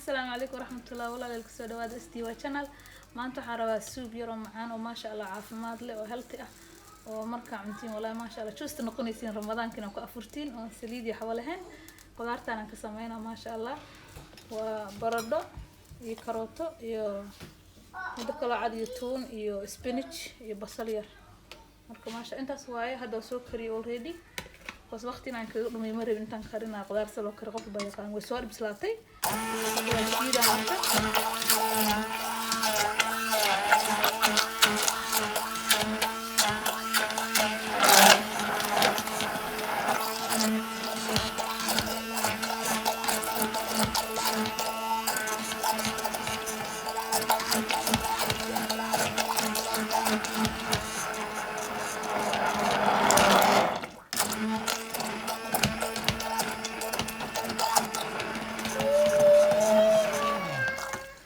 Asalaamu calaykum waraxmatullahi. Walaalayaal, kusoo dhawaada Stiwa Channel. Maanta waxaan rabaa soup yar oo macaan oo, maasha Allah, caafimaad leh oo healthy ah, oo markaa cuntiin, wallahi, maasha Allah, juusta noqonaysiin, Ramadaankiina ku afurtiin, oo saliid iyo waxba lahayn. Qudaartaan aan ka sameynaa, maasha Allah, waa baradho iyo karooto iyo muddo kaloo cad iyo tuun iyo spinach iyo basal yar. Marka, maasha, intaas waaye. Hadda waa soo kariyay already, bas waqti inaan kaga dhumay ma rabin. Intaan karinaa qudaar si loo kariyo qof baa yaqaan. Way soo bislaatay, hadda waa shiidaa. Marka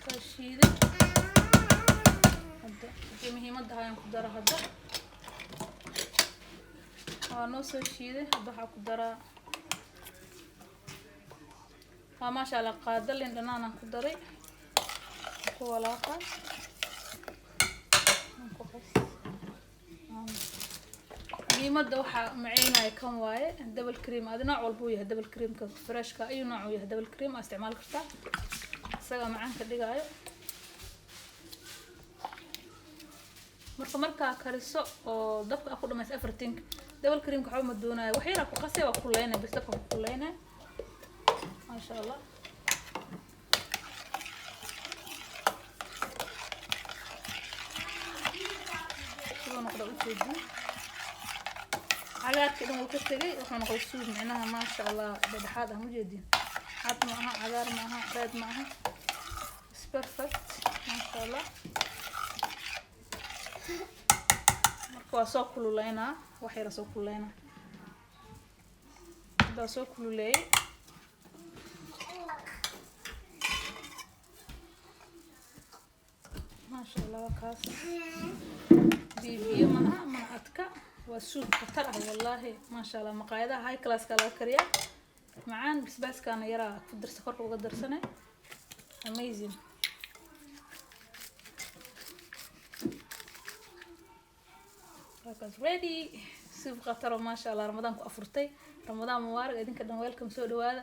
waa shiiday. Hadda wixii muhiimadda ayaan ku dara. Hadda waa noo soo shiiday. Hadda waxaa ku daraa, waa, maasha Allah, qaado liin dhanaan aan ku daray. Ku walaaqa, ku qas. Muhiimadda waxaa maceynaya kan waaye, double cream. Adi nooc walba uu yahay double creamka freshka, ayuu nooc uu yahay double cream aa isticmaali kartaa, isagaa macaan ka dhigaayo. Marka markaa kariso oo dabka aa ku dhamayso everything, double creamka waxba ma doonayo. Wax yaraa ku qasay, waa kuleynay bas, dabka ku kuleynay. Maasha Allah, siduu noqda ujeedin, cagaarkii dhan wuu ka tegay, wuxuu noqday soup micnaha, maasha Allah, dhexdhexaad ah. Mujeedin, cad ma aha, cagaar ma aha, red ma aha. It's perfect, maasha Allah. Marka waa soo kululeynaa, wax yara soo kululeynaa. Hadda waa soo kululeeyey. Maasha Allah, waa kaas. Biyo biyo maaha, mana adka. Waa soup khatar ah, wallaahi, maasha Allah. Maqaayadaha high classka laga kariyaa. Macaan, basbaaskaana yaraa ku darsa, korka uga darsane. Amazing. Waakaas, ready, soup khatar oo, maasha Allah, Ramadaan ku afurtay. Ramadaan mubaarak idinka dhan. Welcome, soo dhawaada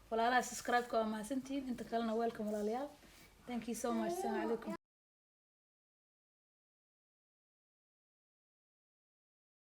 walaalaha. Subscribe-ka waa mahadsantihiin, inta kalena welcome, walaalayaal. Thank you so much. Asalaamu calaykum.